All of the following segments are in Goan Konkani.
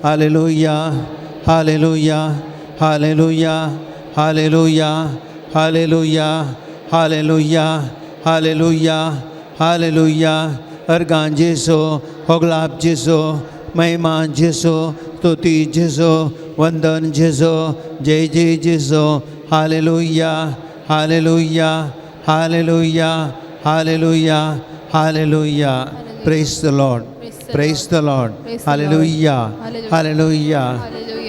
Hallelujah, hallelujah, hallelujah, hallelujah, hallelujah, hallelujah, hallelujah, hallelujah. अर्गां जेजू, होगलाप जेजू, महिमा जेजू, स्तुती जेजू, वंदन जेजू, जय जय जेजू. Hallelujah, hallelujah, hallelujah, hallelujah, hallelujah. Praise the Lord, praise the Lord. Hallelujah, hallelujah.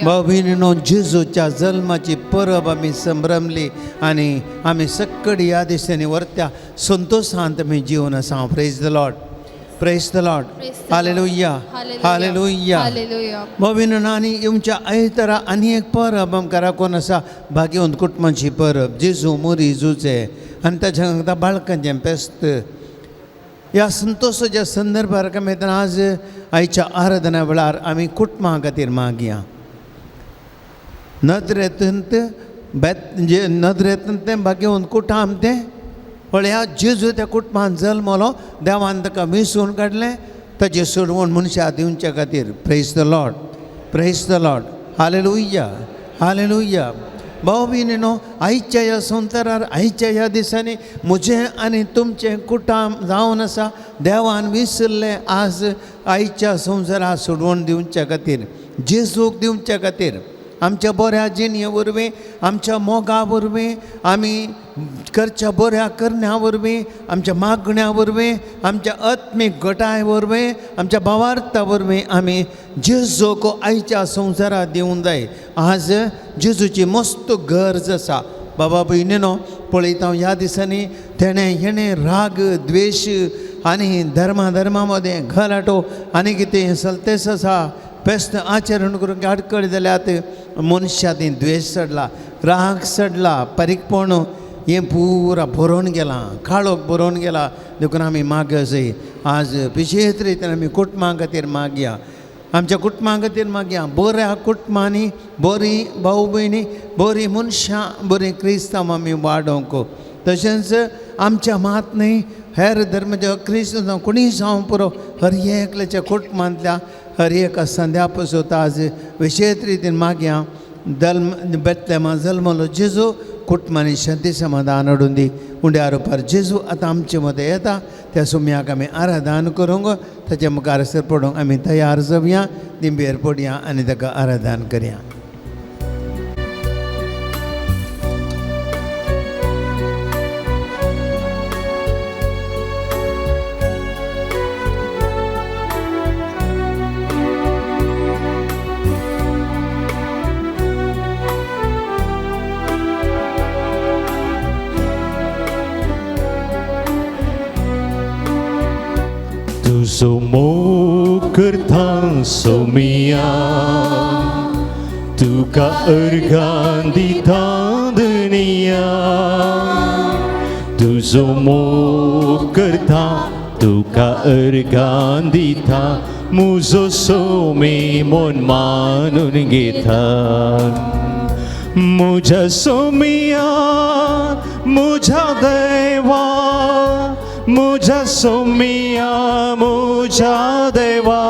भाव भयणीनो, जेजूच्या जल्माची परब आमी संभ्रमली आनी आमी सक्कड ह्या दिसांनी व्हरत्या संतोशांत आमी जिवन आसा. Praise the Lord, praise the Lord. Hallelujah, hallelujah. भाव भयणीनो, आनी येवच्या आयतारा आनी एक परब आमकां राखून आसा, भाग्यवंत कुटुंबाची परब, जेजू मोरी जुजे आनी ताच्या वांगडा बाळकांचें फेस्त. ह्या संतोशाच्या संदर्भार आमी आज आयच्या आराधना वेळार आमी कुटुंबा खातीर मागया. नदरेंत बेत जे नदरेंत तें भाग्यवंत कुटाम तें पळया, जेजू त्या कुटुंबान जल्मलो, देवान ताका विसून काडलें ताचें सोडवण मनशाक दिवच्या खातीर. Praise the Lord, praise the Lord. Hallelujah, hallelujah. भाव भयणीनो, आयच्या ह्या संवसारार आयच्या ह्या दिसांनी म्हजें आनी तुमचें कुटाम जावन आसा देवान विसरलें आज आयच्या संवसारार सोडवण दिवच्या खातीर, जेजूक दिवच्या खातीर. आमच्या बऱ्या जिणे वरवीं, आमच्या मोगा वरवीं, आमी करच्या बऱ्या करण्या वरवीं, आमच्या मागण्या वरवीं, आमच्या आत्मीक गटाय वरवीं, आमच्या भावार्था वरवीं आमी जेजूक आयच्या संवसाराक दिवंक जाय. आज जेजूची मस्त गरज आसा. बाबा भयणीनो, पळयता हांव ह्या दिसांनी तेणें हेणें राग द्वेश आनी धर्मा धर्मा मदें गलाटो आनी कितें सलतेस आसा. फेस्त आचरण करूंक आडखळ जाल्यात मनशां ती द्वेश चडला, राग चडला, बारीकपण हें पुरा भरोवन गेलां, काळोख भरोवन गेला. देखून आमी मागया जाय आज विशेश रितीन आमी कुटुंबा खातीर मागया, आमच्या कुटुंबा खातीर मागया. बऱ्या कुटुंबांनी बरीं भाव भयणी, बरीं मनशां, बरीं क्रिस्तांव आमी वाडोवंक. तशेंच आमच्या मात न्हय हेर धर्माच्या क्रिस्तांव कोणीय जावं पुरो, हर एकल्याच्या कुटुंबांतल्या हर एका संद्या पसून आज विशेश रितीन मागया. जल्म बेतलेमा जल्मलो जेजू कुटुंबांनी शांती समाधान हाडून दी. उंड्या रुपार जेजू आतां आमचे मदें येता, त्या सुम्याक आमी आराधन करूंक, ताच्या मुखार सर पडूंक आमी तयार जावया, दिंबेर पडया आनी ताका आराधन करया. तुजो मोग करता सोमिया, तुका अर्घां दिता दुनिया. तुजो मोग करता तुका अर्घां दिता, मुजो सोमी मन मानून घेता. मुझ्या सोमिया, मुझ्या देवा, मुझ्या सोमिया, मुझ्या देवा.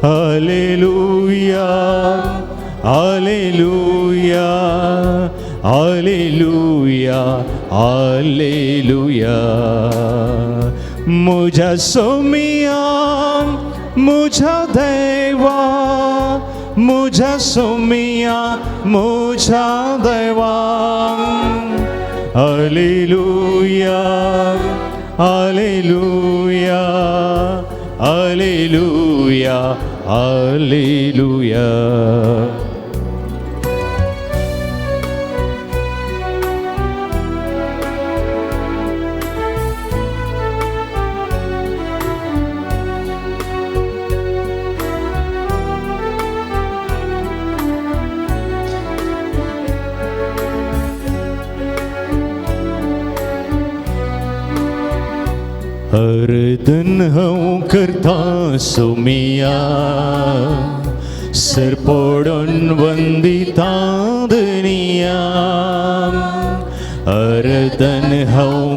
Hallelujah, hallelujah, hallelujah, hallelujah. मुझ्या सोमिया, मुझ्या देवा, मुझ्या सोमिया, मुझ्या देवा. Hallelujah, hallelujah, hallelujah, hallelujah. हरदन हांव करता सोमिया, सरपडून वंदिता दुनिया. हरदन हांव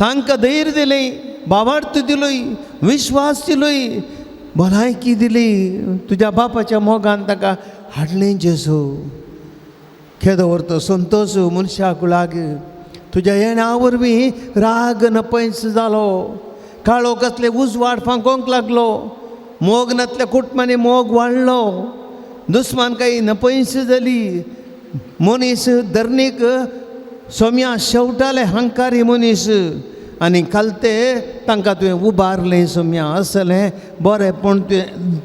तांकां धैर्य दिलें, भावार्थ दिलोय, विश्वास दिलोय, भलायकी दिली. तुज्या बापाच्या मोगान ताका हाडलें जेजू. खेदो व्हरतो संतोश मनशाक लाग तुज्या येण्या वरवीं राग नपयस जालो, काळो कसले उजवाड फांकोंक लागलो, मोग नातल्या कुटुंबांनी मोग वाडलो, दुस्मान काही नपयस जाली. मनीस धरणीक सोम्या शेवटाले हंकारी मनीस आनी कालते तांकां तुवें उबारलें सोम्या. असलें बरेंपण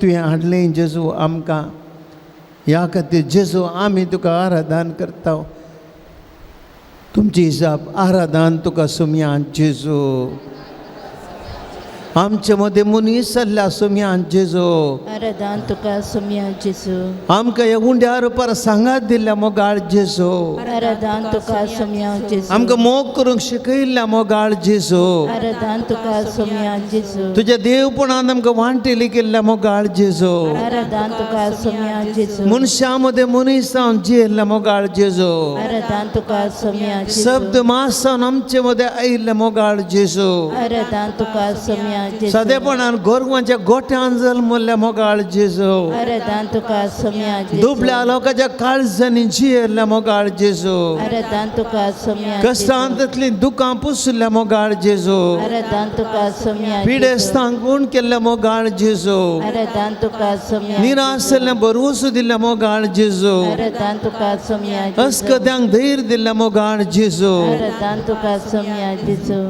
तुवें हाडलें जेजू आमकां. ह्या खातीर जेजू आमी तुका आराधन करता. तुमची जाप आराधन तुका सोम्या जेजू. आमचे मदें मनीस जाल्ल्या सोम्या जेजू. आराधन तुका सोम्या जेजू. आमकां ह्या उंड्या रुपार सांगात दिल्ल्या मोगाळ जेजू. आराधन तुका सोम्या जेजू. आमकां मोग करूंक शिकयल्ल्या मोगाळ जेजू. आराधन तुका सोम्या जेजू. तुज्या देवपणान आमकां वांटेली केल्ल्या मोगाळ जेजू. आराधन तुका सोम्या जेजू. मनशां मदें मनीस जावन जियेल्ल्या मोगाळ जेजू. आराधन तुका सोम्या जेजू. शब्द मास जावन आमचे मदें आयिल्ल्या मोगाळ जेजू. आराधन तुका सोम्या जेजू. सादेपणान गोरवांच्या गोठ्यान जल्मल्ल्या मोगाळ जेजू. आराधन तुका सोम्या जेजू. दुबल्या लोकांच्या काळजांनी जियेल्ल्या मोगाळ जेजू. आराधन तुका सोम्या जेजू. कश्टांतली दुकां पुसल्या मोगाळ जेजू. आराधन तुका सोम्या जेजू. पिडेस्तांक गुण केल्ल्या मोगाळ जेजू. आराधन तुका सोम्या जेजू. निराश जाल्ल्या भरवंसो दिल्ल्या मोगाळ जेजू. आराधन तुका सोम्या जेजू. अस्कद्यांक धैर्य दिल्ल्या मोगाळ जेजू. आराधन तुका सोम्या जेजू.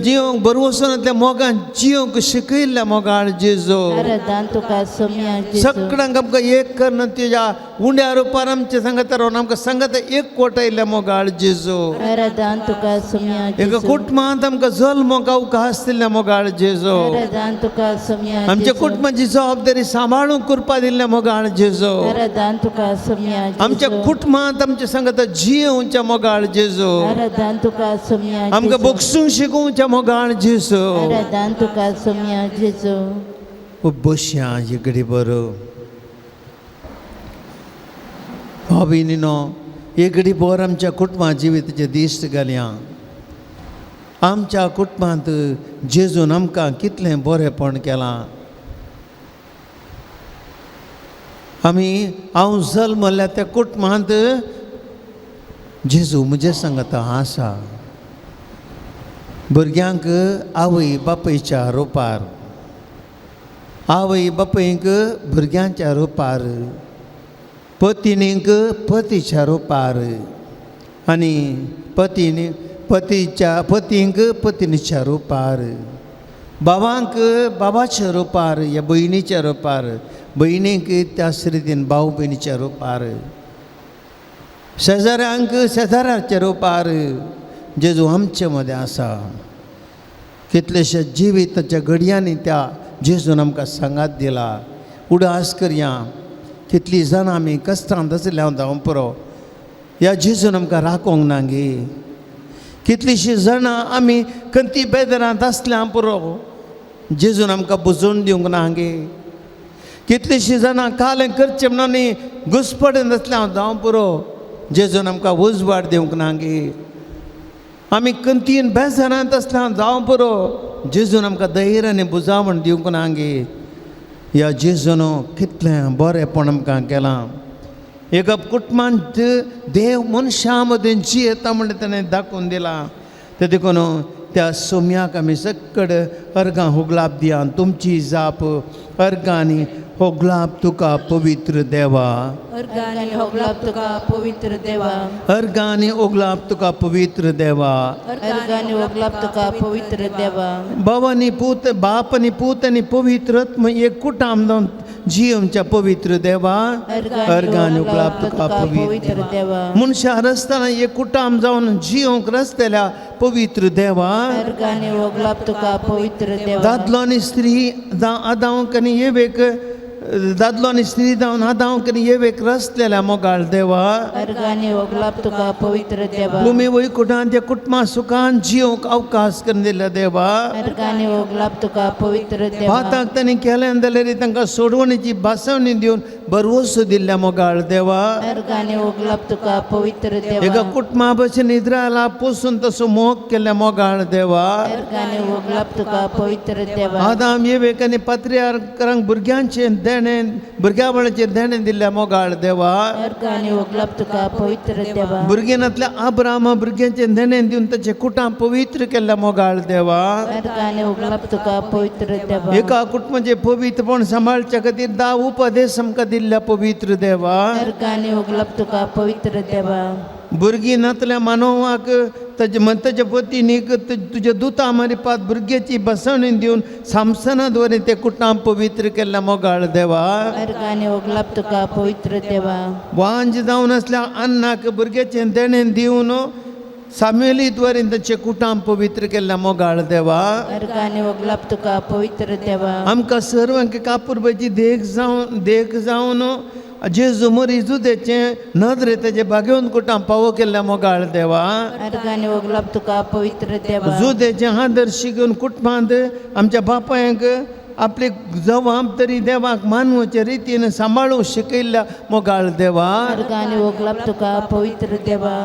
जिवंक भरवंसो नातल्या मोगान जिवंक शिकयल्ल्या मोगाळ जेजू. आराधन तुका सोम्या जेजू. सगळ्यांक आमकां एक करून तुज्या उंड्या रुपार आमचे सांगता रावन आमकां सांगता एक कोटयल्ल्या मोगाळ जेजू. आराधन तुका सोम्या एका जेजू. कुटुंबांत आमकां जल्मोंक अवकाश दिल्ल्या मोगाळ जेजू. आराधन तुका सोम्या आमच्या जेजू. कुटुंबाची जबाबदारी सांबाळून करपा दिल्ल्या मोगाळ जेजू. आराधन तुका सोम्या जेजू. आमच्या कुटुंबांत आमच्या सांगता जियोवच्या मोगाळ जेजू. आराधन तुका सोम्या जेजू. आमकां बगसूंक शिकोवच्या मोगाळ जेजू. आराधन तुका सोम्या जेजू. बसया इकडे बरो भाव भयणीनो, एगडी बोर आमच्या कुटुंबा जिविताचे दिश्ट घालया. आमच्या कुटुंबांत जेजून आमकां कितलें बरेंपण केलां. आमी हांव जल्मल्या त्या कुटुंबांत जेजू म्हजे सांगता आसा. भुरग्यांक आवय बापायच्या रुपार, आवय बापायक भुरग्यांच्या रुपार, पतिनीक पतीच्या रुपार आनी पतीनी पतीच्या पतींक पतिनीच्या रुपार, भावांक बाबाच्या रुपार या भयणीच्या रुपार, भयणीक त्याच रितीन भाव भयणीच्या रुपार, शेजाऱ्यांक शेजाऱ्याच्या रुपार जेजू आमचे मदें आसा. कितलेशे जिविताच्या घडयांनी त्या जेजून आमकां सांगात दिला. उडास करया कितलीं जाणां आमी कश्टांत आसल्या जावं पुरो, ह्या जेजून आमकां राखोंक ना गे. कितलींशीं जाणां आमी खंती बेदरांत आसल्या पुरो, जेजून आमकां बुजोवन दिवंक ना गे. कितलींशीं जाणां कालें करचें म्हणून आमी घुसपडून आसल्या जावं पुरो, जेजून आमकां उजवाड दिवंक ना गे. आमी खंतीन बेजारांत आसल्या जावं पुरो, जेजून आमकां धैर्य आनी बुजावण दिवंक ना गे. ह्या जेजून कितलें बरेंपण आमकां केलां. एका कुटुंबांत देव मनशां मदें जियेता म्हणलें ताणें दाखोवन दिलां. ते देखून त्या सोम्याक आमी सकड अर्गां होगलाप दिया. तुमची जाप अर्गांनी होगलाप तुका पवित्र देवा. अर्गांनी होगलाप तुका पवित्र देवा. अर्गांनी होगलाप तुका पवित्र देवा. अर्गांनी होगलाप तुका पवित्र देवा. बाबांनी पूत बाप आनी पूत आनी पवित्र एक कुटाम जावन जियेवच्या पवित्र देवा. अर्गांनी होगलाप तुका पवित्र देवा. मनशां रस्ताना एक कुटाम जावन जियोंक रस्तेल्या पवित्र देवा. अर्गांनी होगलाप तुका पवित्र देवा. दादलो आनी स्त्री आदांक आनी एवेक दादलो आनी स्त्री जावन आदांक आनी एवेक रसलेल्या मोगाळ देवा. अर्गांनी होगलाप तुका पवित्र देवा. भुमी वैकुठान त्या कुटुंबा सुखान जियोंक अवकाश करून दिल्या देवा. अर्गांनी होगलाप तुका पवित्र देवा. भाताक तांणी केलें जाल्यार तांकां सोडवणीची भासवणी दिवन भरवंसो दिल्ल्या मोगाळ देवा. अर्गाने ओगलाप तुका पवित्र देवा. एका कुटुंबा भशेन इस्रायला पोसून तसो मोग केल्ल्या मोगाळ देवा. अर्गाने ओगलाप तुका पवित्र देवा. आदाम येवेक आनी पात्रियार्करांक भुरग्यांचें देणें भुरग्याबाळाचें देणें दिल्ल्या मोगाळ देवा. अर्गाने ओगलाप तुका पवित्र देवा. भुरगेनांतल्या आब्रामा भुरग्यांचें देणें दिवन ताचें कुटां पवित्र केल्ल्या मोगाळ देवा. अर्गाने ओगलाप तुका पवित्र देवा. एका कुटुंबाचें पवित्रपण सांबाळच्या खातीर 10 उपदेश आमकां दिल्ल्या पवित्र देवा. अर्गाने ओगलाप तुका पवित्र देवा. भुरगीं नातल्या मानवाक ताजे ताच्या पतीनीक तुज्या दुता मारिपात भुरग्याची बसवणी दिवन सामसना द्वारे ते कुटां पवित्र केल्ल्या मोगाळ देवा. अर्गाने ओगलाप तुका पवित्र देवा. वांज जावन आसल्या अन्नाक भुरग्याचें देणें दिवन सामेली द्वारे ताचें कुटां पवित्र केल्ल्या मोगाळ देवा. अर्गाने ओगलाप तुका पवित्र देवा. आमकां सर्वांक कापुरबायची देख जावन जेजू मोरी जुदेचें नदरे तेजे भागेवन कुटां पावो केल्ल्या मोगाळ देवा. अर्गाने ओगलाप तुका पवित्र देवा. जुदेचें आदर्श घेवन कुटुंबांत आमच्या बापायांक आपली जबाबदारी देवाक मानवचे रितीन सांबाळूंक शिकयल्ल्या मोगाळ देवा. अर्गाने ओगलाप तुका पवित्र देवा.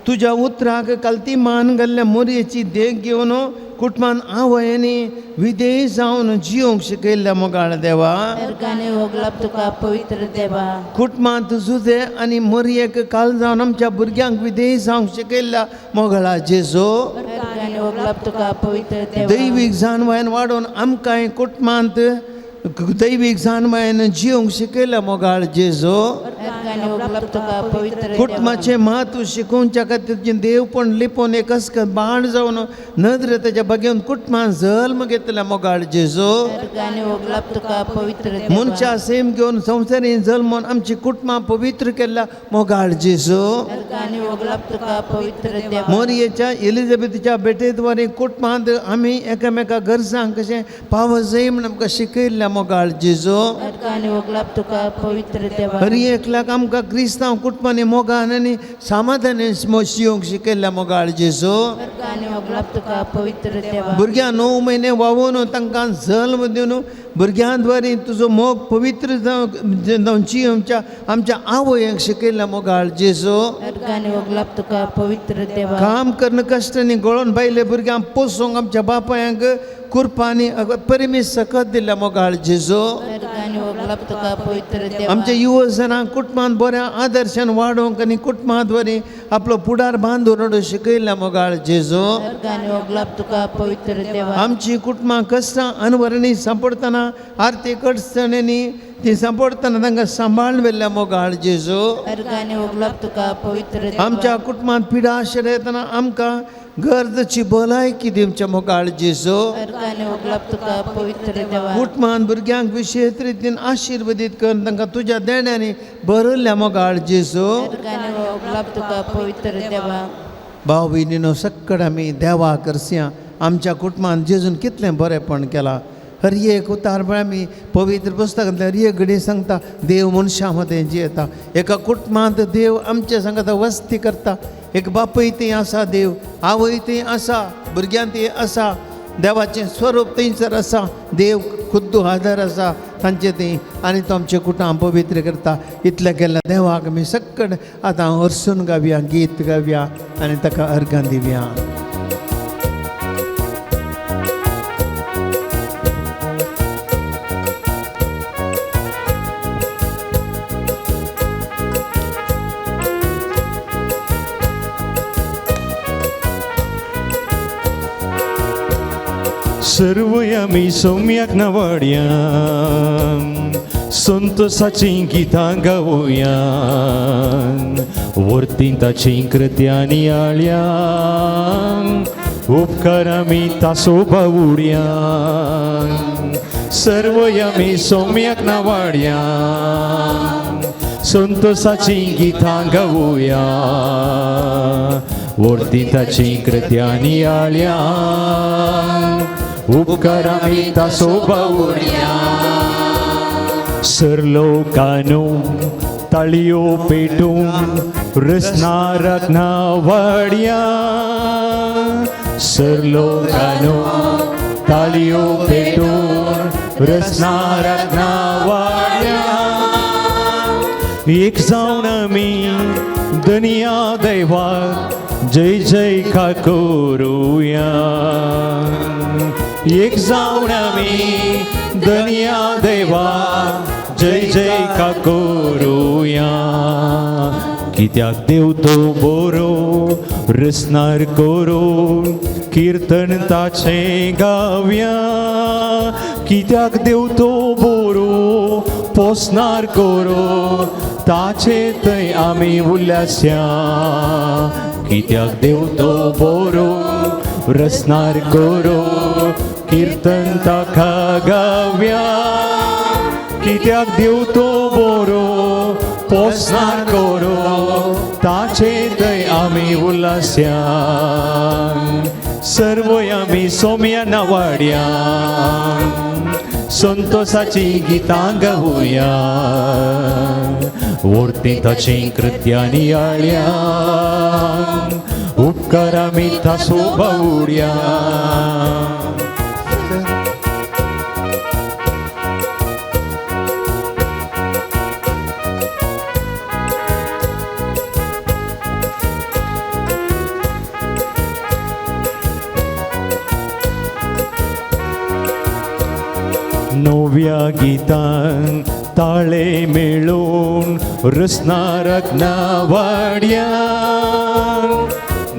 तुज्या उतराक कालती मान घाल्ल्या मोरयेची देख घेवन कुटुंबान आवयांनी विधेय जावन जियोंक शिकयल्ल्या मोगाळ देवा. अर्गाने ओगलाप तुका पवित्र देवा. कुटुंबांत जुदे आनी मोरयेक काल जावन आमच्या भुरग्यांक विधेय जावंक शिकयल्ल्या मोगाळा जेजू. अर्गाने ओगलाप तुका पवित्र देवा. दैवीक जानवायन वाडोवन आमकांय कुटुंबांत दैवीक जानवायन जियोंक शिकयल्या मोगाळ जेजू. अर्गाने ओगलाप तुका पवित्र देवा. कुटुंबाचें म्हत्व शिकोवच्या खातीर तुजें देवपण लिपोवन एकच बाण जावन नदरे ताच्या बागेवन कुटुंबान जल्म घेतल्या मोगाळ जेजू. अर्गाने ओगलाप तुका पवित्र देवा. मनशा सेम घेवन संवसारी जल्मोन आमची कुटुंबां पवित्र केल्ल्या मोगाळ जेजू. अर्गाने ओगलाप तुका पवित्र देवा. मोरयेच्या एलिझाबेथीच्या भेटेद्वारे कुटुंबांत आमी एकामेका गरजांक कशें पावजय म्हण आमकां शिकयल्ल्या मोगाळ जेजू. अर्गाने ओगलाप तुका पवित्र देवा. हर एकल्याक आमकां क्रिस्तांव कुटुंबांनी मोगान आनी समाधानान जियोंक शिकयल्ल्या मोगाळ जेजू. अर्गाने ओगलाप तुका पवित्र देवा. भुरग्यां 9 म्हयने वावोवन तांकां जल्म दिवन भुरग्यां द्वारे तुजो मोग पवित्र जावन आमच्या आमच्या आवयांक शिकयल्ल्या मोगाळ जेजू. अर्गाने ओगलाप तुका पवित्र देवा. काम करून कश्टांनी गळोवन बायले भुरग्यांक पोसूंक आमच्या बापायांक कुरपांनी परिमीत सकत दिल्ल्या मोगाळ जेजू. अर्गाने ओगलाप तुका पवित्र देवा. आमच्या युवजनांक कुटुंबांत बऱ्या आदर्शान वाडोवंक आनी कुटुंबाद्वारे आपलो फुडार बांदून शिकयल्ल्या मोगाळ जेजू. अर्गाने ओगलाप तुका पवित्र देवा. आमची कुटुंबां कश्टां अनवरणी सांपडटना आर्थीक अडचणींनी ती सांपडटना तांकां सांबाळून व्हेल्ल्या मोगाळ जेजू. अर्गाने ओगलाप तुका पवित्र देवा. आमच्या कुटुंबांत पिडा आशिल्ले येतना आमकां गरजेची भलायकी दिवच्या मोगाळ जेजू. अर्गाने ओगलाप तुका पवित्र देवा. कुटुंबान भुरग्यांक विशेष रितीन आशिर्वादीत करून तांकां तुज्या देण्यांनी भरिल्ल्या मोगाळ जेजू. अर्गाने ओगलाप तुका पवित्र देवा. भाव भयणीनो सक्कड आमी देवा करसया आमच्या कुटुंबान जेजून कितलें बरेंपण केलां. हर एक उतार आमी पवित्र पुस्तकांतले हर एक घडी सांगता देव मनशां मदें जियेता. एका कुटुंबांत देव आमच्या सांगता वस्ती करता. एक बापूय थंय आसा, देव आवय थंय आसा, भुरग्यां थंय आसा, देवाचें स्वरूप थंयसर आसा, देव खुद्दू आदार आसा तांचे थंय आनी तो आमचें कुटां पवित्र करता. इतलें केल्ल्या देवाक आमी सक्कड आतां हरसून गावया, गीत गावया आनी ताका अर्घां दिवया. सर्वय आमी सौम्याक नावाडया संतोषाची गितां गावया वर्तीं ताची कृत्यां नियाळया उपकार आमी तासो बावुडया सर्वय आमी सौम्याक नावाडया संतोषाची गितां गावया वर्तीं ताची कृत्यां नियाळया उपकार आमी तासो बावुडया. सरलोकानो ताळयो पेटून रसनाराक नावाडया सरलोकानो ताळयो पेटून रसनाराक नावाडया. एक जावन आमी दनया देवाक जय जय का करुया. एक जावन आमी दनया देवाक जय जय का करुया. कित्याक देव तो बरो रसनार करो कीर्तन ताचें गावया. कित्याक देव तो बरो पोसनार करो ताचे थंय आमी उल्लास्या. कित्याक देव तो बरो रसनार करो कीर्तन ताका गावया. कित्याक देव तो बरो पोसनार करो ताचे थंय आमी उल्लास्या. सर्वय आमी सोम्या नावाड्या संतोषाची गितां गावया. वर्ती ताची कृत्यां नियाळ्या उपकार आमी तासो बावड्या. नव्या गितान ताळे मेळून रसनारक नावाड्या.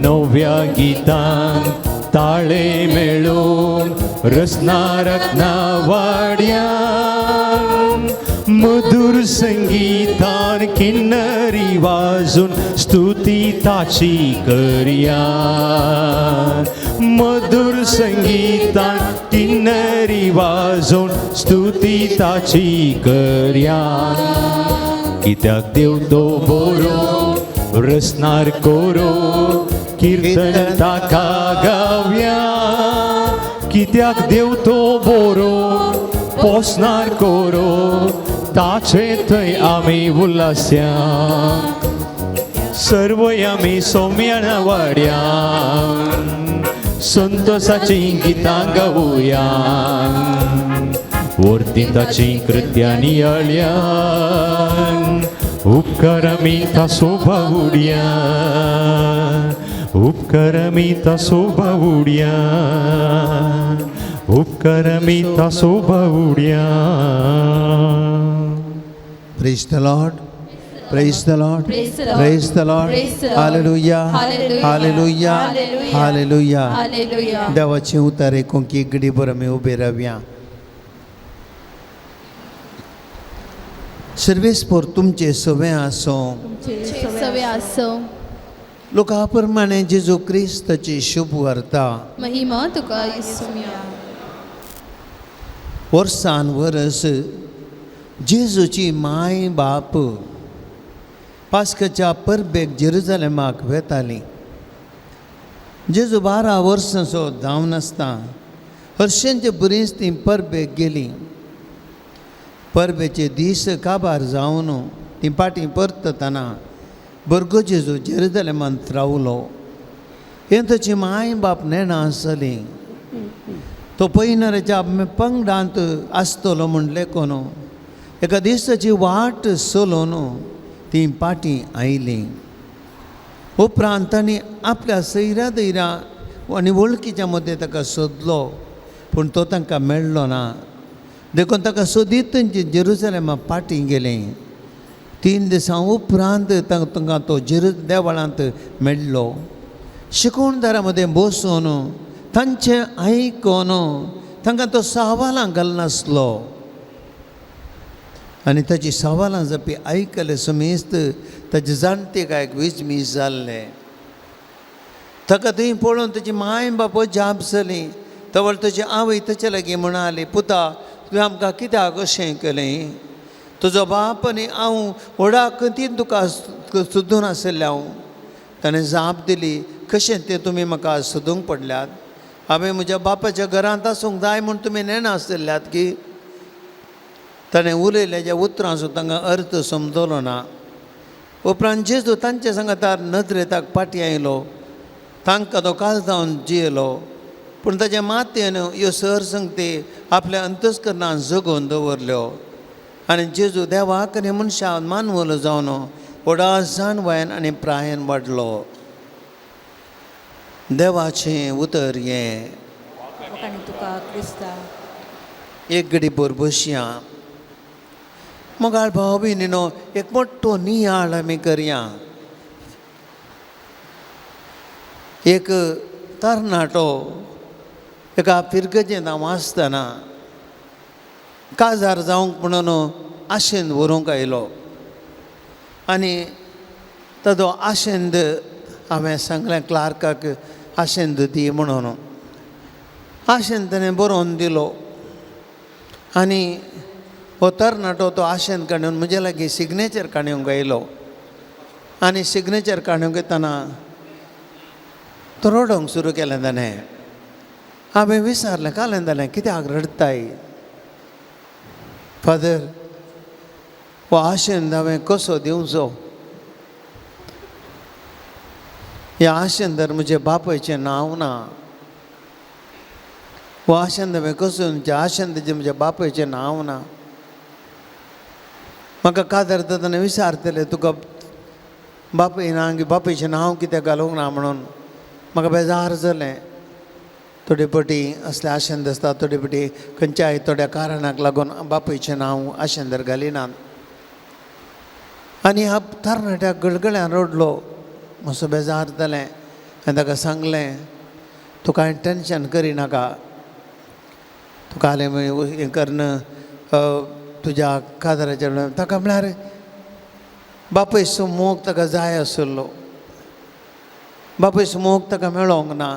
नव्या गितान ताळे मेळून रसनारक नावाड्या. मधुर संगीतान किन्नरी वाजून स्तुती ताची करया. मधुर संगीतान किन्नरी वाजून स्तुती ताची करया. कित्याक देव तो बरो रसनार करो कीर्तन ताका गावया. कित्याक देव तो बरो पोसनार करो ताचे थंय आमी उल्लास्या. सर्वय आमी सोम्या नावाड्या संतोषाची गितां गावया. वर्ती ताची कृत्यां नियाळ्या उपकार आमी तासो बावड्या. उपकार आमी तासो बावड्या. उपकार आमी तासो बावड्या. Praise the Lord. Praise the Lord. Praise the Lord. Praise the Lord. Praise the Lord. Hallelujah. Hallelujah. Hallelujah. Hallelujah. Hallelujah. देवाचें उतर आयकूंक एक घडी भर आमी उबे रावया. सर्वेस्पोर तुमचें सवें आसूं. सवे आसो. लोका प्रमाणे जेजू क्रिस्ताची शुभ वार्ता. महिमा तुका येसुया. वर्सान वरस जेजूची माय बाप पास्काच्या परबेक जेरुजलेमाक वेताली. जेजू 12 वर्सांचो जावन आसता हरशेंचे बरीच ती परबेक गेली. परबेचे दीस काबार जावन ती पाटी परततना भुरगो जेजू जेरुजलेमांत रावलो. हें ताची माय बाप नेणा आसली. तो पयणाऱ्याच्या पंगडांत आसतलो म्हणलें कोण. एका दिसाची वाट चलोवन ती पाटी आयली. उपरांत तांणी आपल्या सैऱ्या दैऱ्या आनी वळखीच्या मदें ताका सोदलो पूण तो तांकां मेळ्ळो ना. देखून ताका सोदीत तांची जेरुजलेमा पाटी गेली. 3 दिसां उपरांत तांकां तो देवळांत मेळ्ळो. शिकोवणदारा मदें बसून तांचें आयकून तांकां तो सवालां घालनासलो. आनी ताची सवालां जापी आयकले समेस्त ताजे जाणटेकायक विजमीस जाल्लें. ताका थंय पळोवन ताची माय बापूय जाप जाली. तवळ ताची आवय ताचे लागीं म्हणाली, पुता तुवें आमकां कित्याक अशें केलें? तुजो बाप आनी हांव व्हडा कतीन तुका सोदून आशिल्लें हांव. ताणें जाप दिली, कशें तें तुमी म्हाका सोदूंक पडल्यात? हांवें म्हज्या बापाच्या घरांत आसूंक जाय म्हूण तुमी नेणा आशिल्ल्यात की? ताणें उलयलें ज्या उतरांचो तांकां अर्थ समजलो ना. उपरांत जेजू तांचे सांगातार नजरेताक फाटीं आयलो. तांकां तो काल जावन जियेलो. पूण ताच्या मातयेन ह्यो सर संगती आपल्या अंतस्करणान जगोवन दवरल्यो. आनी जेजू देवाक आनी मनशान मानवलो जावन व्हडा जाणवायन आनी प्रायन वाडलो. देवाचें उतर हें. आनी तुका क्रिस्ता. एक घडी भर बसया. मोगाळ भाव भयणीनो, एक मोठो नियाळ आमी करया. एक तरणाटो एका फिरगजेंत हांव आसतना काजार जावंक म्हणून आशेन व्हरूंक आयलो आनी ताजो आशेंद हांवें सांगलें क्लार्काक आशेंद दी म्हणून. आशेंद ताणें बरोवन दिलो आनी हो तरणाटो तो आशेंद काडून म्हजे लागीं सिग्नेचर काडूंक आयलो आनी सिग्नेचर काडूंक येतना तो रडोंक सुरू केलें ताणें. हांवें विचारलें कालें जालें कित्याक रडटाय फादर? हो आशेंद हांवें कसो दिवचो? ह्या आशेंदर म्हजे बापायचें नांव ना. हो आशेंद हांवें कसो दिवचें? आशेंदाचें म्हज्या बापायचें नांव ना. म्हाका कादर जातना विचारतले तुका बापूय ना बापायचें नांव कित्याक घालूंक ना म्हणून. म्हाका बेजार जालें. थोडे पटी असले आशेंद आसता, थोडे पटी खंयच्याय थोड्या कारणाक लागून बापायचें नांव आशेंदर घालिनात. आनी ह्या तरणाट्याक गळगळ्यान रडलो, मातसो बेजार जालें. आनी ताका सांगलें तूं कांय टेंशन करिनाका, तुका हालें हें करून तुज्या काजाराचेर. ताका म्हळ्यार बापायचो मोग ताका जाय आशिल्लो, बापायचो मोग ताका मेळोंक ना.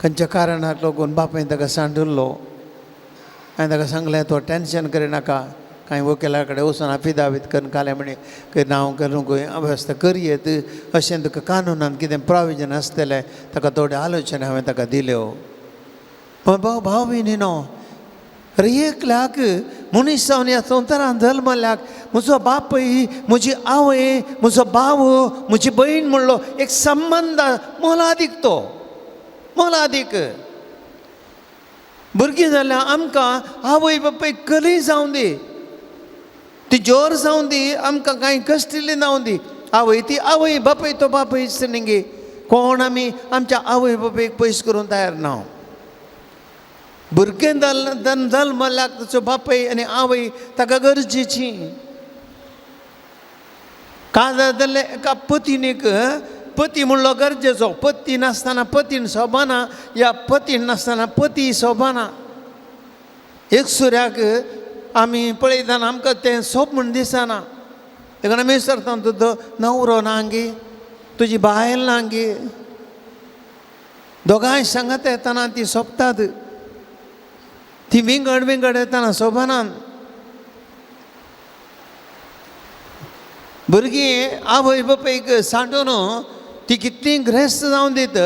खंयच्या कारणाक लागून बापायन ताका सांडिल्लो. हांवें ताका सांगलें तो टेंशन करिनाका, कांय वकिला कडेन वचून आफिदावीत करून कालें म्हणी नांव करूंक वेवस्था करयेत अशें तुका कानुनान कितें प्रोविजन आसतलें. ताका थोड्यो आलोचना हांवें ताका दिल्यो. भाव भाव भयणीनो, एकल्याक मनीस जावन ह्या संवसारांत जल्मल्याक म्हजो बापूय, म्हजी आवय, म्हजो भाव, म्हजी भयण म्हणलो एक संबंद मोलादीक. तो मोलादीक. भुरगीं जाल्यार आमकां आवय बापूय कली जावं दी, ती जोर जावं दी, आमकां कांय कश्टिल्ली जावं दी, आवय ती आवय, बापूय तो बापूय न्ही. कोण आमी आमच्या आवय बापायक पयस करूंक तयार ना. भुरगें जल्मल्याक ताचो बापूय आनी आवय ताका गरजेची. काजार जाल्ले एका पतीनीक पती म्हणलो गरजेचो. पती नासतना पतीन सोबाना, या पतीन नासतना पती सोबाना. एक सुऱ्याक आमी पळयतना आमकां तें सोब म्हूण दिसना. देखून आमी विचारता तुजो न्हवरो ना गे, तुजी बायल ना गे. दोगांय सांगात येतना ती सोंपतात, ती विंगड विंगड येतना सोबनात. भुरगीं आवय बापायक सांडून ती कितलीं ग्रेस्त जावन दित,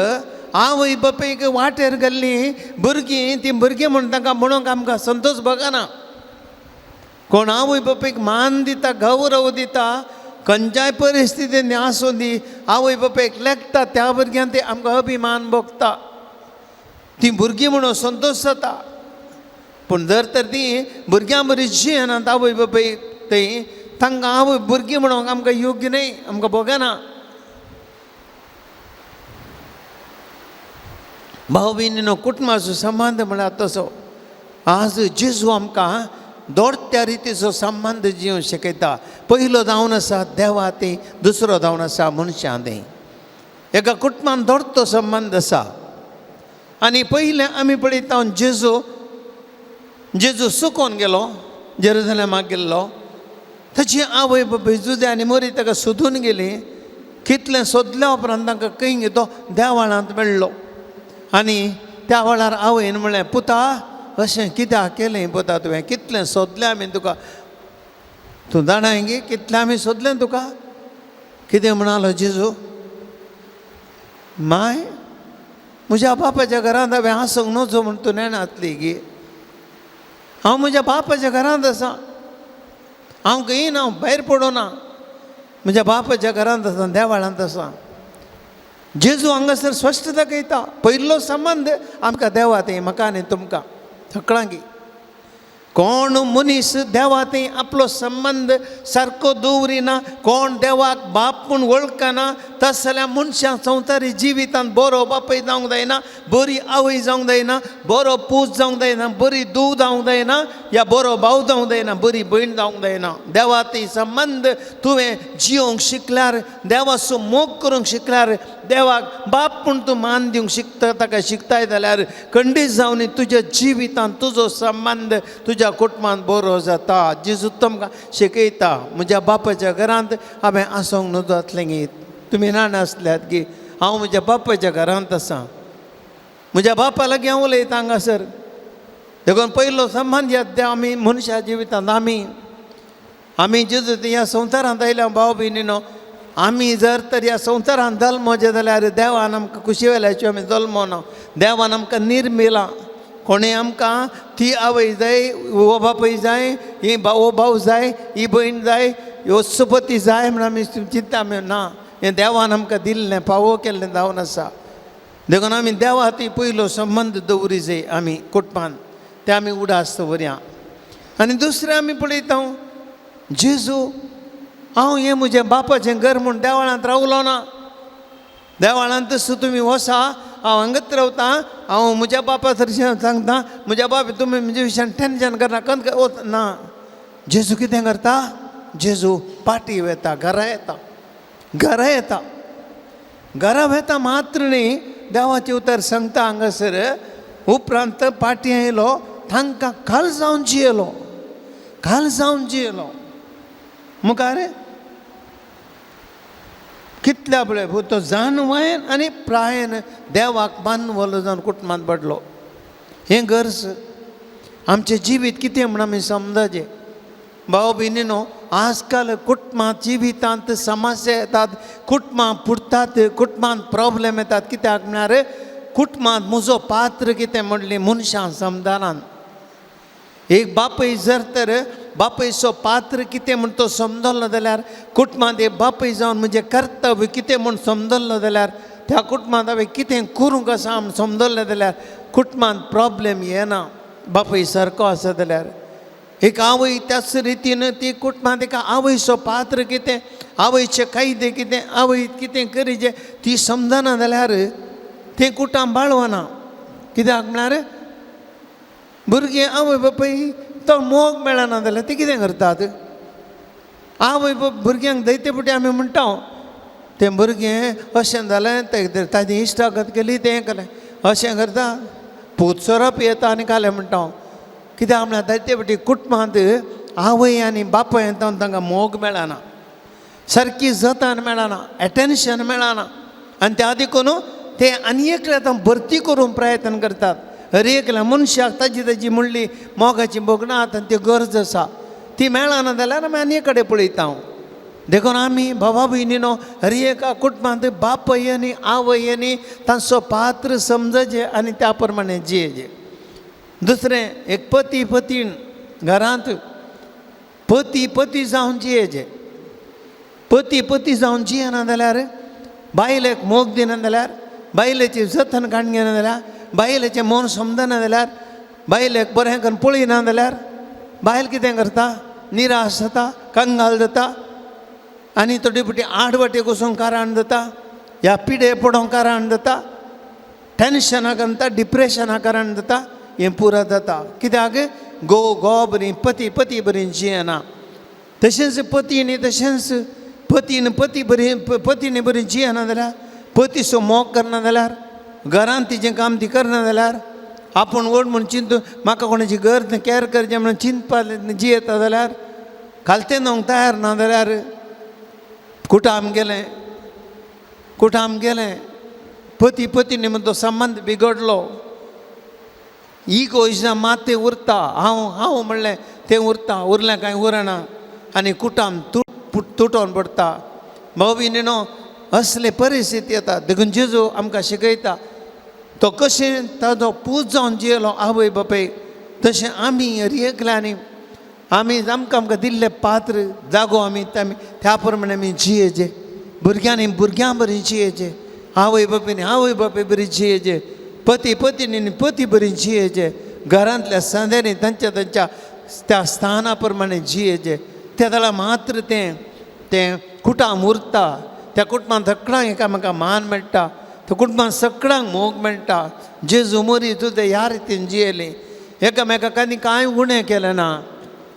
आवय बापायक वाटेर घाल्लीं भुरगीं तीं भुरगीं म्हूण तांकां म्हणूंक आमकां संतोश भोगना. कोण आवय बापायक मान दिता, गौरव दिता, खंयच्याय परिस्थितीन आसूं दी आवय बापायक लेखता त्या भुरग्यान ते आमकां अभिमान भोगता. तीं भुरगीं म्हणून संतोश जाता. पूण जर तर तीं भुरग्यां बरी जियेनात आवय बापायक थंय तांकां आवय भुरगीं म्हणूंक आमकां योग्य न्हय, आमकां भोगना. भाव भयणीनो, कुटुंबाचो संबंद म्हळ्यार तसो आज जेजू आमकां दोडत्या रितीचो संबंद जिवंक शिकयता. पयलो जावन आसा देवा ती, दुसरो जावन आसा मनशां ती. एका कुटुंबान दोडतो संबंद आसा. आनी पयलें आमी पळयता जेजू जेजू सुकोन गेलो, जेरुजलेमाक गेल्लो. ताची आवय बापूय जुदे आनी मोरी ताका सोदून गेली. कितलें सोदल्या उपरांत तांकां खंय तो देवाळांत मेळ्ळो. आनी त्या वेळार आवयन म्हणलें, पुता अशें कित्याक केलें पुता तुवें? कितलें सोदलें आमी तुका, तूं जाणाय गे कितलें आमी सोदलें तुका? कितें म्हणालो जेजू? माय म्हज्या बापाच्या घरांत हांवें आसूंक नजो म्हूण तूं नेणातली गे? हांव म्हज्या बापाच्या घरांत आसा, हांव खंय ना, हांव भायर पडना, म्हज्या बापाच्या घरांत आसा, देवाळांत आसा. जेजू हांगासर स्पश्ट दाखयता पयलो संबंद आमकां देवा थंय, म्हाका आनी तुमकां सगळ्यांकी. कोण मनीस देवा थंय आपलो संबंद सारको दवरिना, कोण देवाक बाप म्हूण वळखना, तस जाल्यार मनशां संवसारी जिवितांत बरो बापूय जावंक जायना, बरी आवय जावंक जायना, बरो पूत जावंक जायना, बरी धूव जावंक जायना, या बरो भाव जावंक जायना, बरी भयण जावंक जायना. देवा थंय संबंद तुवें जियोंक शिकल्यार, देवाचो मोग करूंक शिकल्यार, देवाक बाप म्हूण तूं मान दिवंक शिकता, ताका शिकताय जाल्यार खंडीत जावन तुज्या जिवितांत तुजो संबंद तुज्या कुटुंबांत बरो जाता. जेजू तुमकां शिकयता, म्हज्या बापाच्या घरांत हांवें आसूंक नजो जातलें गी, तुमी जाणा आसल्यात की हांव म्हज्या बापाच्या घरांत आसा, म्हज्या बापा लागीं हांव उलयता हांगासर. देखून पयलो संबंद ह्या आमी मनशा जिवितांत आमी आमी जेजू ह्या संवसारांत आयल्या भाव भयणीनो, आमी जर तर ह्या संवसारांत जल्मोचे जाल्यार देवान आमकां खुशी वेल्याच्यो आमी जल्मोना, देवान आमकां निर्मिलां. कोणें आमकां ती आवय जाय, हो बापूय जाय, ही हो भाव जाय, ही भयण जाय, ह्यो सुपती जाय म्हण आमी चिंता आमी ना. हें देवान आमकां दिल्लें फावो केल्लें जावन आसा. देखून आमी देवा ती पयलो संबंद दवरी जाय आमी कुटुंबान, ते आमी उडास दवरया. आनी दुसरें आमी पळयता जेजू हांव हें म्हजें बापाचें घर म्हूण देवळांत रावलो ना. देवळांत तसो तुमी वसा, हांव हांगाच रावता, हांव म्हज्या बापा सरशी सांगता, म्हज्या बाप तुमी म्हज्या विशयान टेंशन करना, कंत वच ना. जेजू कितें करता, जेजू पाटी वेता, घरा येता, घरा येता, घरा वेता मात्र न्ही, देवाचें उतर सांगता हांगासर. उपरांत पाटी आयलो, तांकां खाल जावन जियेलो, खाल जावन जियेलो. मुखार कितल्या पळय तो जानवायन आनी प्रायन देवाक मानवलो जावन कुटुंबांत पडलो. हें गरज आमचें जिवीत कितें म्हण आमी समजाचें. भाव भयणीनो, आजकाल कुटुंबां जिवितांत समस्या येतात, कुटुंबां फुटतात, कुटुंबांत प्रोब्लेम येतात. कित्याक म्हळ्यार कुटुंबांत म्हजो पात्र कितें म्हणलें मनशां समजानात. एक बापूय जर तर बापूयचो पात्र कितें म्हूण तो समजलो जाल्यार, कुटुंबांत एक बापूय जावन म्हजें कर्तव्य कितें म्हूण समजलो जाल्यार, त्या कुटुंबांत हांवें कितें करूंक आसा म्हूण समजलें जाल्यार कुटुंबांत प्रोब्लेम येना. बापूय सारको आसा जाल्यार एक आवय त्याच रितीन ती कुटुंबांत एका आवयचो पात्र कितें, आवयचे कायदे कितें, आवय कितें करीचें ती समजना जाल्यार तें कुटुंब बाळवना. कित्याक म्हळ्यार भुरगीं आवय बापूय तो मोग मेळना जाल्यार ती कितें करतात, आवय भुरग्यांक दैते पुटी आमी म्हणटा तें भुरगें अशें जालें, तें ताजी इश्टागत केली, तें केलें, अशें करता, पूत सोरो पियेता आनी कालें म्हणटा. कित्याक म्हळ्यार दैते पुटी कुटुंबांत आवय आनी बापूय येता तांकां मोग मेळना, सारकी जतन मेळना, एटेन्शन मेळना. आनी त्या देखून ते आनी एकले आतां भरती करूंक प्रयत्न करतात. हर एकल्या मनशाक ताजी ताजी म्हणली मोगाची भोगणां आतां ती गरज आसा, ती मेळना जाल्यार आमी आनी कडेन पळयता. हांव देखून आमी बाबा भयणीनो हर एका कुटुंबांत बापूय आनी आवय आनी तांचो पात्र समजचें आनी त्या प्रमाणे जियेचें. दुसरें एक पती पतीण घरांत पती पती जावन जियेचें. पती पती जावन जियेना जाल्यार, बायलेक मोग दिना जाल्यार, बायलेची जतन काडून घेना जाल्यार, बायलेचें मन समजना जाल्यार, बायलेक बरें करून पळयना जाल्यार बायल कितें करता, निराश जाता, कंगाल जाता आनी थोडी फावटी आड वाटेक वचूंक कारण जाता, ह्या पिडे पडोंक कारण जाता, टेंशना करता, डिप्रेशना कारण जाता, हें पुरो जाता. कित्याक घोव घोव बरी पती पती बरी जियेना. तशेंच पतीन तशेंच पतीन पती बरी पतीन बरी जियेना जाल्यार, पतीचो मोग करना जाल्यार, घरांत तिजें काम ती करना जाल्यार, आपूण व्हड म्हूण चिंतू म्हाका कोणाची गरज कॅर करचें म्हणून चिंतपा जियेता जाल्यार, खालतें न्होवंक तयार ना जाल्यार कुटाम गेलें, कुटाम गेलें, पती पतीनी म्हण तो संबंद बिगडलो. इगोइजम मात तें उरता, हांव हांव म्हणलें तें उरता, उरलें कांय उरना आनी कुटाम तुटोन पडटा. भाव भयणीनो, असले परिस्थिती येता. देखून जेजू आमकां शिकयता, तो कशें ताजो पूत जावन जियेलो आवय बापूय, तशें आमी हर एकल्यांनी आमी आमकां आमकां दिल्लें पात्र जागो आमी त्या प्रमाणे आमी जियेचें. भुरग्यांनी भुरग्यां बरी जियेचें, आवय बापायनी आवय बापूय बरी जियेचें, पती पतीनी पती बरी जियेचें, घरांतल्या सांद्यांनी तांच्या तांच्या त्या स्थाना प्रमाणे जियेचें त्या जाल्यार मात्र तें तें कुटाम उरता. त्या कुटुंबान सगळ्यांक एकामेकांक मान मेळटा, त्या कुटुंबान सगळ्यांक मोग मेळटा. जेजू मोरी तुजें ह्या रितीन जियेली, एकामेकाक आनी कांय उणें केलें ना,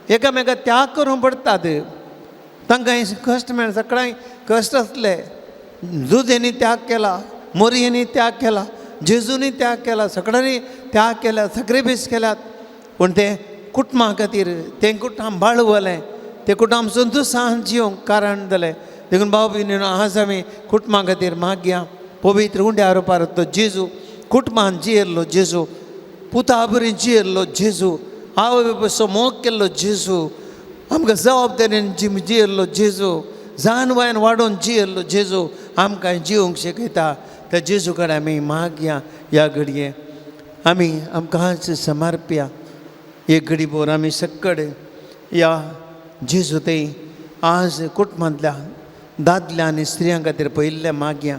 एकामेकाक त्याग करूंक पडटात. तांकां कश्ट मेळ, सगळ्यांक कश्ट आसले. जुजेंनी त्याग केला, मोरयांनी त्याग केला, जेजूनी त्याग केला, सगळ्यांनी त्याग केला, सॅक्रिफायस केल्यात. पूण तें कुटुंबा खातीर तें कुटुंब बाळवलें, तें कुटुंब संतोशान जिवंक कारण जालें. देखून भाव भयणीनो आज आमी कुटुंबा खातीर मागया. पवित्र उंड्या रुपार तो जेजू कुटुंबान जियेल्लो जेजू, पुता बरी जियेल्लो जेजू, आवय बापायचो मोग केल्लो जेजू, आमकां जबाबदारीन जियेल्लो जेजू, जानवायन वाडोवन जियेल्लो जेजू आमकां जिवंक शिकयता. त्या जेजू कडेन आमी मागया. ह्या घडये आमी आमकांच समर्पया. एक घडी भोर आमी सक्कड ह्या जेजू थंय आज कुटुंबांतल्या दादल्या आनी स्त्रियां खातीर पयिल्लें मागया.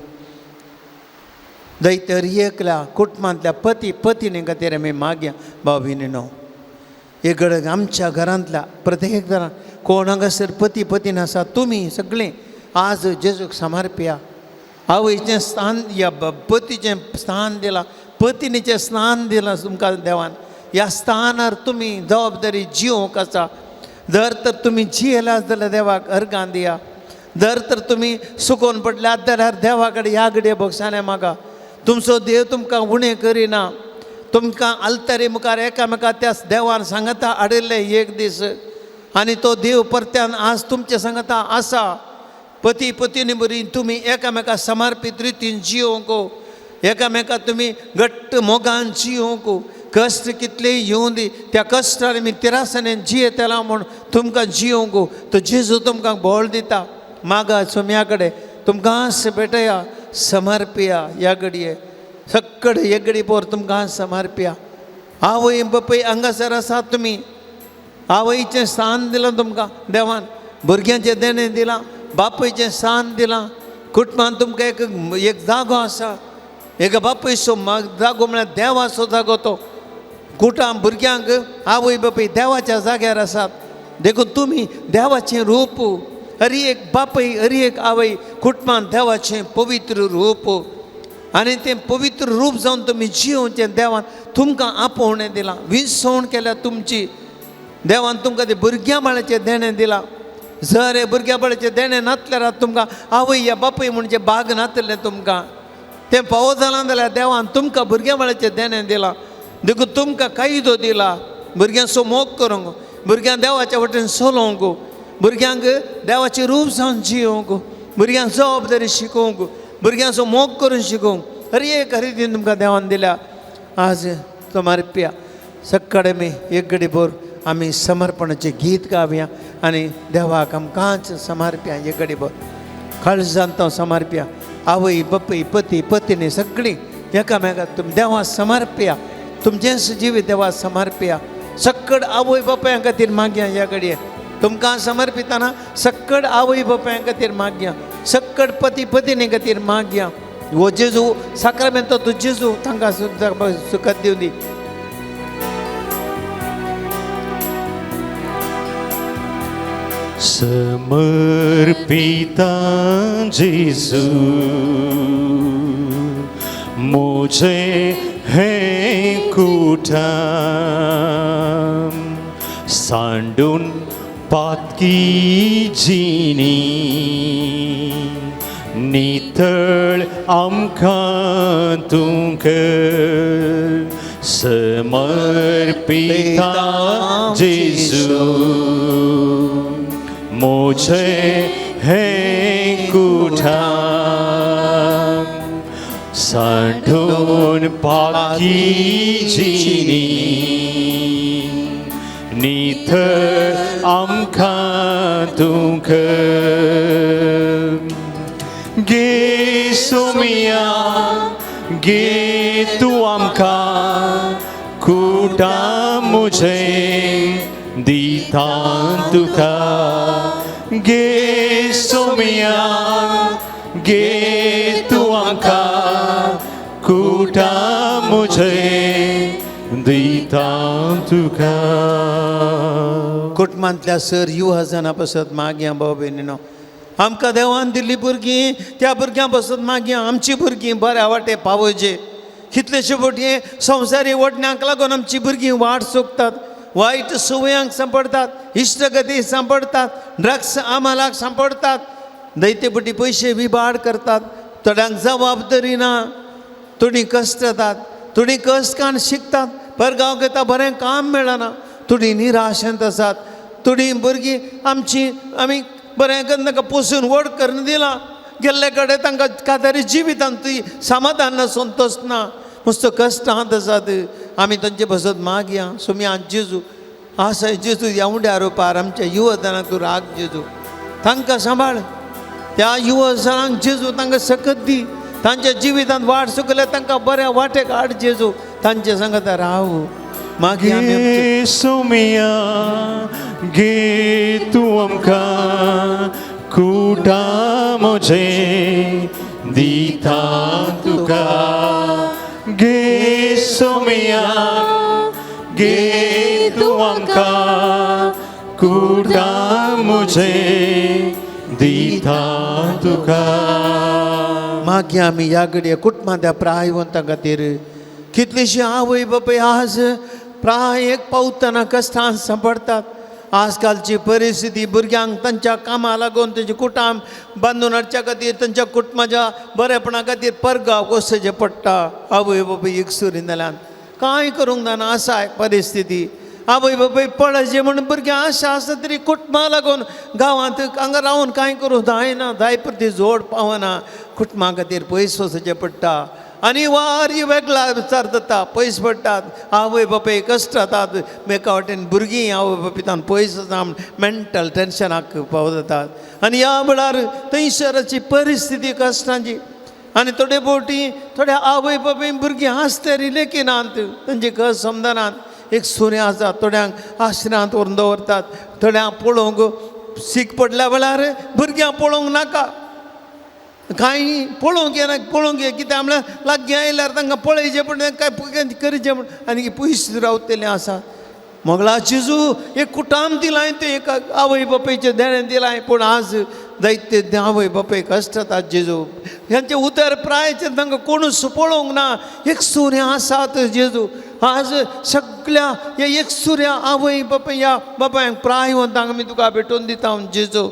दैतर एकल्या कुटुंबांतल्या पती पतिनी खातीर आमी मागया. भाव भयणीनो एक घडक आमच्या घरांतल्या प्रत्येक घरांत कोण हांगासर पती पतीन आसा तुमी सगळीं आज जेजूक समर्पया. आवयचें स्थान या पतीचें स्थान दिलां, पतिनीचें स्थान दिलां तुमकां देवान. ह्या स्थानार तुमी जबाबदारी जिवंक आसा. जर तर तुमी जियेल्यात जाल्यार देवाक अर्गां दिया. जर तर तुमी सुकोवन पडल्यात जाल्यार देवा कडेन ह्या घडये भोगसाणे मागा. तुमचो देव तुमकां उणें करिना. तुमकां आल्तारी मुखार एकामेका त्या देवान सांगता हाडिल्लें एक दीस, आनी तो देव परत्यान आज तुमचे सांगता आसा. पती पतीनी बरी तुमी एकामेका समर्पीत रितीन जिवंक, एकामेका तुमी घट्ट मोगान जिवंक. कश्ट कितलेय येवं दी, त्या कश्टान आमी तिरासाने जियेतला म्हूण तुमकां जिवंक तो जेजू तुमकां बळ दिता. मागा सोम्या कडेन तुमकां भेटया, समर्पया. ह्या घडये सक्कड एक घडी पोर तुमकां समर्पया. आवय बापूय हांगासर आसात तुमी, आवयचें स्थान दिलां तुमकां देवान, भुरग्यांचें देणें दिलां, बापूयचें स्थान दिलां. कुटुंबान तुमकां एक एक जागो आसा, एका बापूयचो जागो म्हळ्यार देवाचो जागो तो. कुटां भुरग्यांक आवय बापूय देवाच्या जाग्यार आसात. देखून तुमी देवाचें रूप, हरी एक बापूय हरी एक आवय कुटुंबान देवाचें पवित्र रूप, आनी तें पवित्र रूप जावन तुमी जिवचें देवान तुमकां आपोवणें दिलां, विसवण केल्या तुमची. देवान तुमकां तें भुरग्यां बाळाचें देणें दिलां. जर हें भुरग्यां बाळाचें देणें नातल्यार तुमकां आवय या बापूय म्हणजे भाग नातलें तुमकां. तें फावो जालां जाल्यार देवान तुमकां भुरग्यां बाळाचें देणें दिलां. देखून तुमकां कायदो दिला भुरग्यांचो मोग करूंक, भुरग्यांक देवाच्या वटेन चलोवंक, भुरग्यांक देवाचें रूप जावन जिवंक, भुरग्यांक जबाबदारी शिकोवंक, भुरग्यांचो मोग करून शिकोवंक. हर एक हरितीन तुमकां देवान दिल्या. आज समर्पया. सक्काळी आमी एक घडी भर आमी समर्पणाचें गीत गावया आनी देवाक आमकांच समर्पया. एक घडी भर काळजान तो समर्पया. आवय बापूय पती पतिनी सगळीं एकामेकाक तुमी देवा समर्पया. तुमचेंच जिवीत देवा समर्पया. सक्कड आवय बापायां खातीर मागया. ह्या घडये तुमकां समर्पिताना सक्कड आवय बापायां खातीर मागया, सक्कड पती पतिनी खातीर मागया. हो जेजू साक्रामेंत तो जेजू तांकां सुखात दिवं दी. समर्पिता जेजू मुझे है कुठाम, सांडून पातकी जिनी, नितळ आमकां तूं कर. समर्पिता जेजू मुझे है कुठाम, सांडून पाकी जिनी, नितळ आमकां तूं कर. गे सोमिया गे तूं आमकां कुटां मुझे दिता तुका. गे सोमिया गे तूं आमकां कुटां मुझे दिता तुका. कुटुंबांतल्या सर युवा जाणां पासत मागया भाव भयणीनो, आमकां देवान दिल्ली भुरगीं त्या भुरग्यां पासत मागया आमची भुरगीं बऱ्या वाटे पावोवचे. कितलेशे फावटी संवसारी वडण्यांक लागून आमची भुरगीं वाट चुकतात, वायट संवयांक सांपडटात, इश्टगती सांपडटात, ड्रग्स आमालाक सांपडटात, दैतेपटी पयशे विबाड करतात. थोड्यांक जबाबदारी ना, थोडीं कश्ट जातात, थोडीं कश्ट काण शिकतात, परगांव घेता बरें काम मेळना, थोडीं निराशेंत आसात. थोडीं भुरगीं आमची आमी बरें करून तांकां पोसून व्हड करून दिलां, गेल्ले कडेन तांकां कादारी जिवितांत ती समाधान ना, संतोश ना, मस्त कश्टांत आसात. आमी तांचे बसत मागया सोम्या जेजू आसा जेजू ह्या उंड्या रुपार आमच्या युवजनाक तूं राग जेजू, तांकां सांबाळ. त्या युवजनांक जेजू तांकां सकत दी, तांच्या जिवितांत वाट चुकल्या तांकां बऱ्या वाटेक हाड जेजू, तांचे सांगता राव. मागीर आमी घे सोमिया घे तूं आमकां कुटां म्हजें दिता तुका. घे सोमिया घे तूं आमकां कुटां म्हजें दिता तुका. मागीर आमी ह्या घडये कुटुंबांतल्या प्रायवंतां खातीर कितलीशीं आवय बापूय आज प्राय एक पावतना कश्टान सांपडटात. आजकालची परिस्थिती भुरग्यांक तांच्या कामां लागून तेंचे कुटाम बांदून हाडच्या खातीर तांच्या कुटुंबाच्या बरेपणा खातीर परगांव वचचें पडटा. आवय बापूय एकसुरी जाल्यान कांय करूंक जायना आसा परिस्थिती. आवय बापूय पळचे म्हूण भुरग्यां आशा आसा तरी कुटुंबा लागून गांवांत हांगा रावन कांय करूंक जायना, जाय प्रती जोड पावना, कुटुंबा खातीर पयस वचचें पडटा. आनी वारी वेगळा विचार जाता, पयस पडटात, आवय बापूय कश्ट जातात, एका वाटेन भुरगीं आवय बापूय पयस आसा मेंटल टेंशनाक पावत जातात. आनी ह्या वेळार थंयसराची परिस्थिती कश्टांची आनी थोडे फावटी थोड्या आवय बापूय भुरगीं आसतरी लेखिनात, तांचे कस समजनात. एक सुरें आसा, थोड्यांक आश्रांत व्हरून दवरतात, थोड्यांक पळोवंक सीक पडल्या वेळार भुरग्यांक पळोवंक नाका, कांय पळोवंक येना, पळोवंक ये कित्याक म्हळ्यार लागीं आयल्यार तांकां पळयचें पूण कांय करचें म्हूण आनी पयस रावतलें आसा. मोगला जेजू एक कुटाम दिलां तें एक आवय बापायचें देणें दिलां, पूण आज जायते आवय बापाय कश्ट जातात जेजू, ह्यांचे उतर प्रायचें तांकां कोणूच पळोवंक ना. एक सुरें आसात जेजू, आज सगळ्या ह्या एक सुऱ्या आवय बापाय ह्या बापायांक प्रायवंतांक आमी तुका भेटोवन दिता जेजू.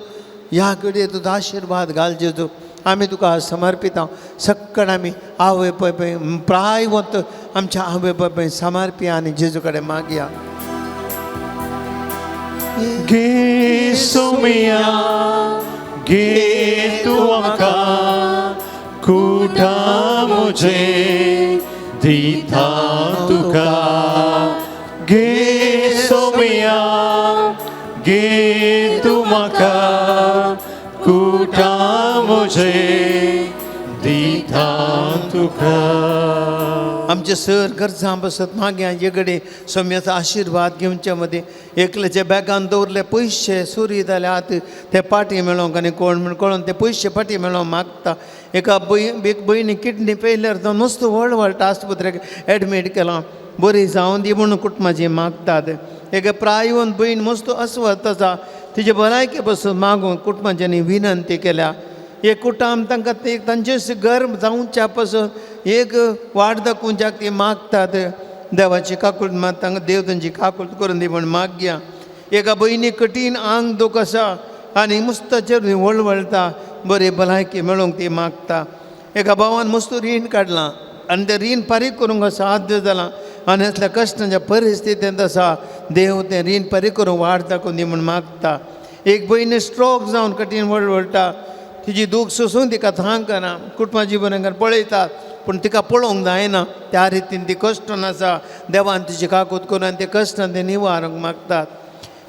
ह्या घडये तुजो आशिर्वाद घाल जेजू, आमी तुका समर्पिता. सगळें आमी आवय बापाय प्रायवंत आमच्या आवय बापाय समर्पिया आनी जेजू कडेन मागया. घे सोमिया घे तूं आमकां कुटां म्हजें दिता तुका. घे सोमिया घे तूं म्हाका कुटां म्हजें दिता तुका. आमचे सर गरजां बसत मागया हे घडये सोम्याचो आशिर्वाद घेवचे मदीं एकल्याच्या बॅगान दवरले पयशे सुरी जाल्यात ते पाटी मेळोवंक आनी कोण म्हण कळोन ते पयशे पाटी मेळोवंक मागता. एका एक भयणी किडनी फेल्यार जावन मस्त व्हड व्हड आस्पत्रेक एडमीट केलां, बरी जावं दी म्हणून कुटुंबाची मागतात. एका प्रायवंत भयण मस्त अस्वस्थ आसा, तिजे भलायके पसून मागून कुटुंबाच्यांनी विनंती केल्या. एक कुटाम तांकां ते तांचेच घर जावच्या पासून एक वाट दाखोवच्याक ती मागतात. देवाची काकूट मात तांकां देव तांची काकूट करून दी म्हूण मागया. एका भयणी कठीण आंग दूख आसा आनी मुस्ताचेर वळवळटा, बरी भलायकी मेळोवंक ती मागता. एका भावान मस्त रीण काडलां आनी तें रीण फारीक करूंक साध्य जालां आनी असल्या कश्टांच्या परिस्थितींत आसा, देव तें रीण फारीक करूंक वाट दाखोवन दी म्हूण मागता. एक भयणी स्ट्रोक जावन कठीण वळवळटा, तिजी दूख सोसून तिका थांक ना, कुटुंबाची बरें पळयतात पूण तिका पळोवंक जायना, त्या रितीन ती कश्टन आसा. देवान तिची काकूत करून आनी ते कश्टान ते निवारूंक मागतात.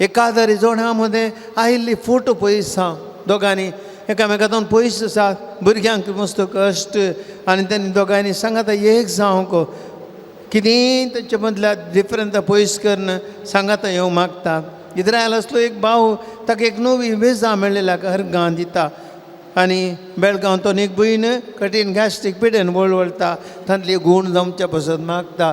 एकादरी जोड्या मदें आयिल्ली फोटो पयस आसा, दोगांनी एकामेका जावन पयस आसा, भुरग्यांक मस्त कश्ट आनी तेन्ना दोगांनी सांगाता एक जावंक कितेंय तेंचे मदल्या डिफरंता पयस करून सांगाता येवंक मागता. इज्रायल आसलो एक भाव, ताका एक नवी विजा मेळ्ळेल्या हरगां दिता आनी बेळगांव तो एक भयण कठीण गॅस्ट्रीक पिडेन वळवळटा, तांतली गूण जावच्या पसत मागता.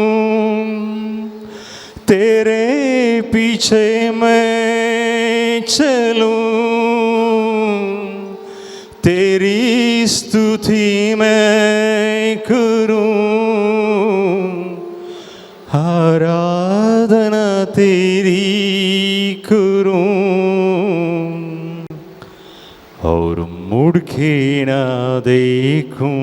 तेरे पीछे मैं चलूं, तेरी स्तुति मैं करूं, आराधना तेरी करूं और मुड़ के ना देखूं।